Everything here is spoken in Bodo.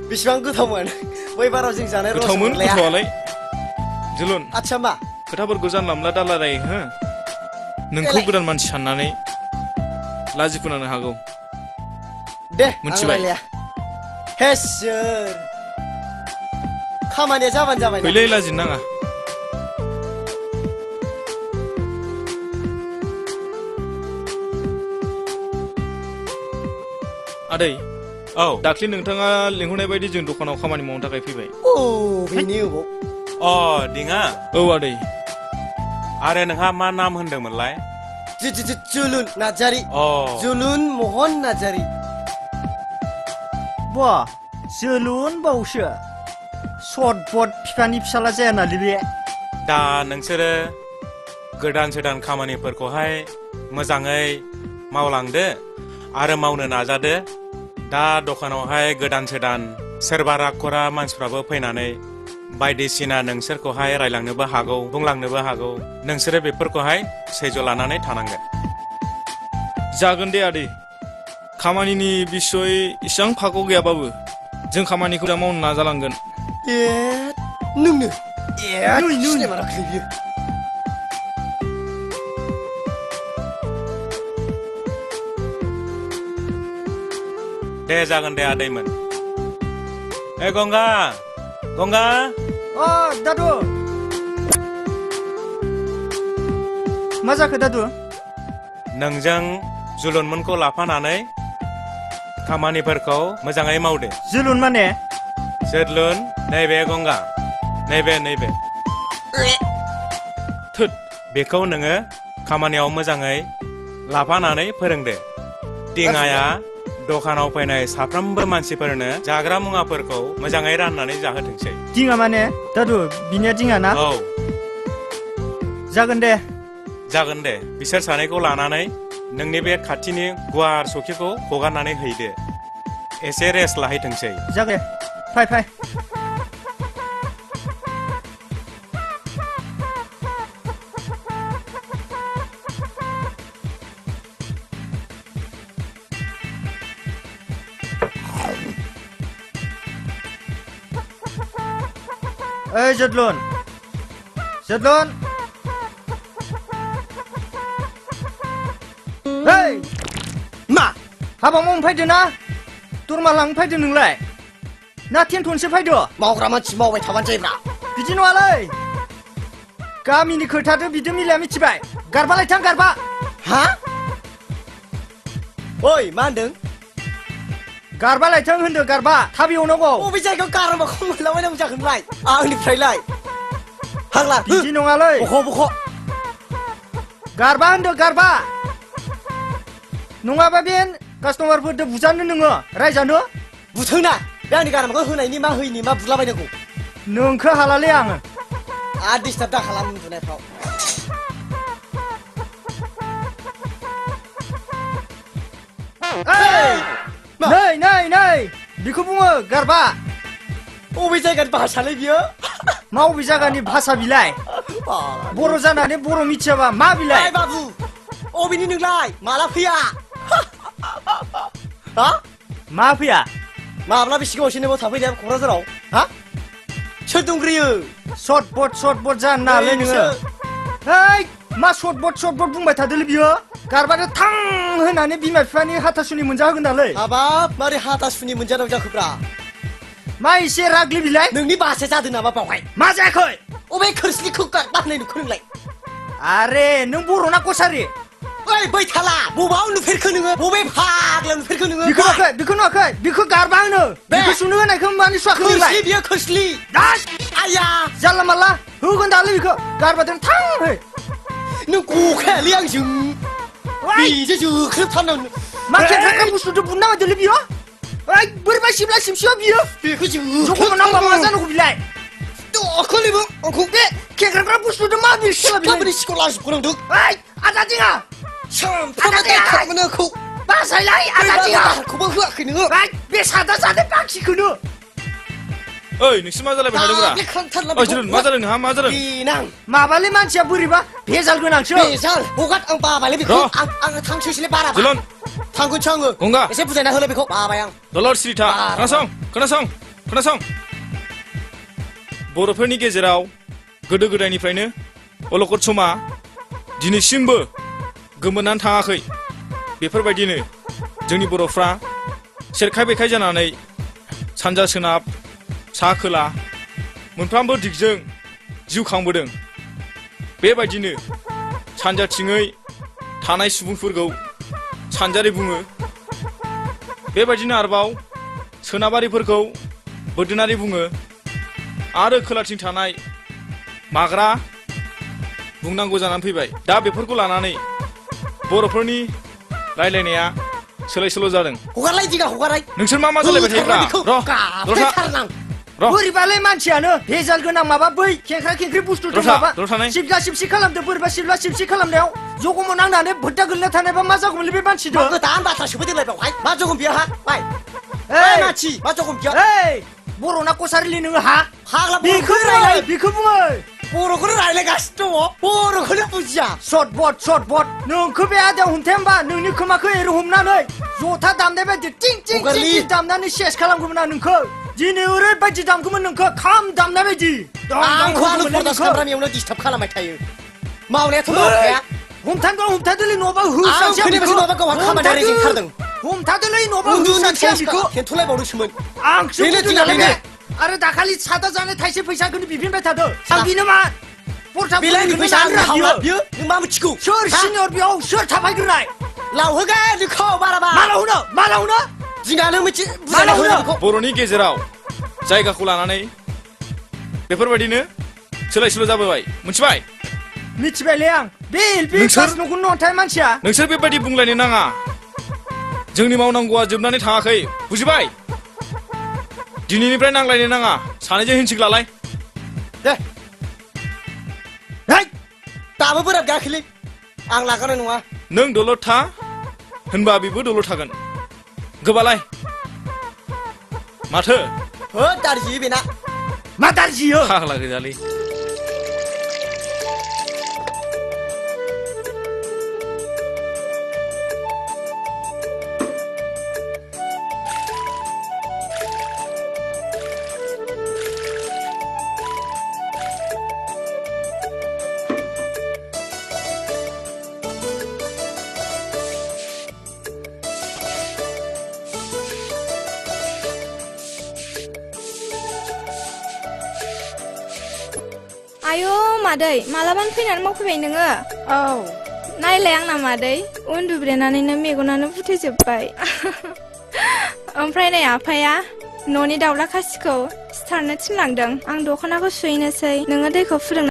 बेसेबां गोथावमोन बै बाराव जों जानाय गोथावमोन गोथावालाय जोलुन आच्छा मा खोथाफोरखौ जानला मोनला दालाराय हो नोंखौ गोदान मानसि साननानै लाजि फोनांनो हागौ दे मिथिबाय हे सोर खामानिया जाबानो जाबाय फैलै लाजिनो नाङा आदै औ दाख्लि नोंथाङा लिंहरनाय बायदि जों दखानाव खामानि मावनो थाखाय फैबाय अ बेनि अबाव अ दिङा औ आदै आरो नोंहा मा नाम होनदोंमोनलाय जुलुन नार्जारी अ जुलुन महन नार्जारी बा जोलुन बावसो सटबट बिफानि फिसाला जाया नालै बे दा नोंसोरो गोदान सोदान खामानिफोरखौहाय मोजाङै मावलांदो आरो मावनो नाजादो दा दखानावहाय गोदान सोदान सोरबा रागखरा मानसिफ्राबो फैनानै बायदिसिना नोंसोरखौहाय रायलांनोबो हागौ बुंलांनोबो हागौ नोंसोरो बेफोरखौहाय सैज' लानानै थानांगोन जागोन दे आदै खामानिनि बिसय इसेबां फाखौ गैयाबाबो जों खामानिखौ दा मावनो नाजालांगोन नोंनो सिनेमा राखै बियो दे जागोन दे आदैमोन ए गंगा गंगा अ दादु मा जाखो दादु नोंजों जुलुनमोनखौ लाफानानै खामानिफोरखौ मोजाङै मावदो जोलुन माने जोदलुन नैबे गंगा नैबे थोद बेखौ नोङो खामानियाव मोजाङै लाफानानै फोरोंदो दिङाया दखानाव फैनाय साफ्रोमबो मानसिफोरनो जाग्रा मुवाफोरखौ मोजाङै राननानै जाहोथोंसै दिङा माने दादु बिनिया दिङा ना औ जागोन दे बिसोर सानैखौ लानानै नोंनि बे खाथिनि गुवार सखिखौ हगारनानै हैदो एसे रेस्ट लाहैथोंसै जागे फाय फाय ओइ जोदलुन ओइ मा हाबा मावनो फैदो ना दरमा लांनो फैदो नोंलाय ना टेन्टनसो फैदो मावग्रा मानसि मावबाय थाबानो जायोब्रा बिदि नङालै गामिनि खोथादो बिदि मिलाया मिथिबाय गारबालाय थां गारबा हा ओइ मा होनदों गारबालाय थां होनदो गारबा थाब एवनांगौ बबे जायगायाव गारमाखौ मोनलाबायनांगौ जागोनलाय आंनिफ्रायलाय हाग्ला बिदि नङालै बख' गारबा होनदो गारबा नङाबा बे कास्टमारफोरदो बुजानो नोङो रायजानो बुथोंना बे आंनि गारमाखौ होनायनि मा होयिनि मा बुलाबायनांगौ नोंखो हालालै आङो आरो डिस्टार्ब दा खालाम उन्दुनायफ्राव नै बेखौ बुङो गारबा बबे जायगानि भाषालै बियो मा बबे जायगानि भाषा बिलाय बर' जानानै बर' मिथियाबा मा बिलाय बाबु अबेनि नोंलाय माला फैया हा मा फैया माब्ला बेसे गोबावसै नोंबो थाफैनाया क'क्राझाराव हा सोर दंग्रोयो सटबट जानो नालाय नोङो हैइ मा सटबट बुंबाय थादोलै बियो गारबानो थां होनानै बिमा बिफानि हाथासुनि मोनजाहोगोन दालै हाबाब मारै हाथासुनि मोनजानांगौ जाखोब्रा मा एसे रागलि बिलाय नोंनि भाषाया जादों नामा बावहाय मा जायाखै अबे खोरस्लिखौ गारबा होनाय नुखो नोंलाय आरे नों बर'ना कसारि ओइ बै थाला बबाव नुफेरखो नोङो बबे फाग्ला नुफेरखो नोङो बेखौ नुवाखै बेखौ गारबा होनो बेखौ सुनो होनायखौ मानि सुवाखै नोंलाय खोरस्लि बियो खोरस्लि आया जानला मानला होगोन दालै बेखौ गारबादों थां है नों गखायालै आंजों बेजों जोख्रेबथारनांगौ मा खेख्राख्रा बुस्थुजों बुनो नागिरदोंलै बियो ओइ बोरैबा सिब्ला सिमसिया बियो बेखौ जखौमोन नांबा मा जानांगौ बिलाय दाखालिबो आंखौ बे खेख्राख्रा बुस्थुजों मा बिसिला बिलाय गाबोन स्कुल लाजोबनांदों ओइ आजा दिङा सानफ्रामबो देखामोन नोंखौ बासायलाय आजा दिङा खौबो होआखै नोङो ओइ बे सादा जानाय बाखिखौनो ओइ नोंसोर मा जालायबाय थादोंब्रा दाख्लै खांथारला ओइ जिरुन मा जादों नोंहा मा जादों बेनां माबालै मानसिया बोरैबा भेजाल गोनांसो बेजाल हगार आं बाबायलै बेखौ र' आं थांसैसोलै बारा जिरुन थांगोनसो आङो गंगा एसे बुजायना होलै बेखौ बाबाय आं दलर सिरि था खोनासं बर'फोरनि गेजेराव गोदो गोदायनिफ्रायनो अलखद समा दिनैसिमबो गोमोरनानै थाङाखै बेफोरबायदिनो जोंनि बर'फ्रा सेरखाय बेखाय जानानै सानजा सोनाब सा खोला मोनफ्रोमबो दिगजों जिउ खांबोदों बेबायदिनो सानजाथिङै थानाय सुबुंफोरखौ सानजारि बुङो बेबायदिनो आरोबाव सोनाबारिफोरखौ बोरदोनारि बुङो आरो खोलाथिं थानाय माग्रा बुंनांगौ जानानै फैबाय दा बेफोरखौ लानानै बर'फोरनि रायलायनाया सोलाय सोल' जादों हगारलाय दिगा हगारलाय नोंसोर मा जालायबाय थायोब्रा गाफ्लेथारनां बोरैबालाय मानसियानो भेजाल गोनां माबा बै खेंख्रा खेंख्रि बुस्थु दं माबा सिबला सिबसि खालामदों बोरैबा सिबला सिबसि खालामनायाव जगम नांनानै भोट्टा गोलैना थानायबा मा जागौमोनलै बे मानसिजों गोदान बाथ्रा सोफैदोंलाय बेवहाय मा जगम बियो हा बाय ओइ मानसि मा जगम बियो ओइ बर'ना कसारिलि नोङो हा फाग्ला बेखौ रायलाय बेखौ बुङो बर'खौनो रायलायगासिनो दङ बर'खौनो बुजिया सटबट नोंखौ बे आदायाव हमथाय होमबा नोंनि खोमाखौ एरै हमनानै जथा दामनाय बायदि टिं टिं टिं दामनानै सेस खालामगौमोन आं नोंखौ दिनै ओरैबायदि दामगौमोन नोंखौ खाम दामनाय बायदि आंखौ आं फरदास खालामनायावनो डिस्टार्ब खालामबाय थायो मावनायाथ' मावखाया हमथादोलै नङाबा आं होसांसै खोनायासै नङाबा गावहा खामानिया रेजें खारदों हमथादोलै नङाबा होसांसै आं बेखौ खेन्थ'लायबावदोंसोमोन आंसो बुजिनानै बे आरो दाखालि सादा जानाय थाइसे फैसाखौनो बिफिनबाय थादों आं बिनो मा बेलायनि फैसा आंनो हावला बियो नों मा मिथिगौ सोर सिनियर बेयाव सोर थाफायग्रोनाय लावहोगोन नोंखौ बाराबा मालावनो दिनानो मिथि बुजायना होनो बेखौ बर'नि गेजेराव जायगाखौ लानानै बेफोरबायदिनो सोलाय सोल' जाबोबाय मिथिबाय मिथिबायलै आं बे एलपि क्लास न'खौ न'थाय मानसिया नोंसोर बेबायदि बुंलायनो नाङा जोंनि मावनांगौआ जोबनानै थाङाखै बुजिबाय दिनैनिफ्राय नांलायनो नाङा सानैजों हिंसिक लालाय दे दाबो बोराब गायाखैलै आं लागानाय नङा नों दलद था होनबा बेबो दलद थागोन गोबालाय माथो हो दारजियो बेना मा दारजियो फाग्ला गोजालै आयौ मादै मालाबानो फैनानै मावफैबाय नोङो औ नायलाय आंना मादै उन्दुब्रेनानैनो मेगनानो फुथेजोब्बाय ओमफ्राय नै आफाया न'नि दाउला खासिखौ सिथारनो थिनलांदों आं दख'नाखौ सुहैनोसै नोङो दैखौ फुदुंना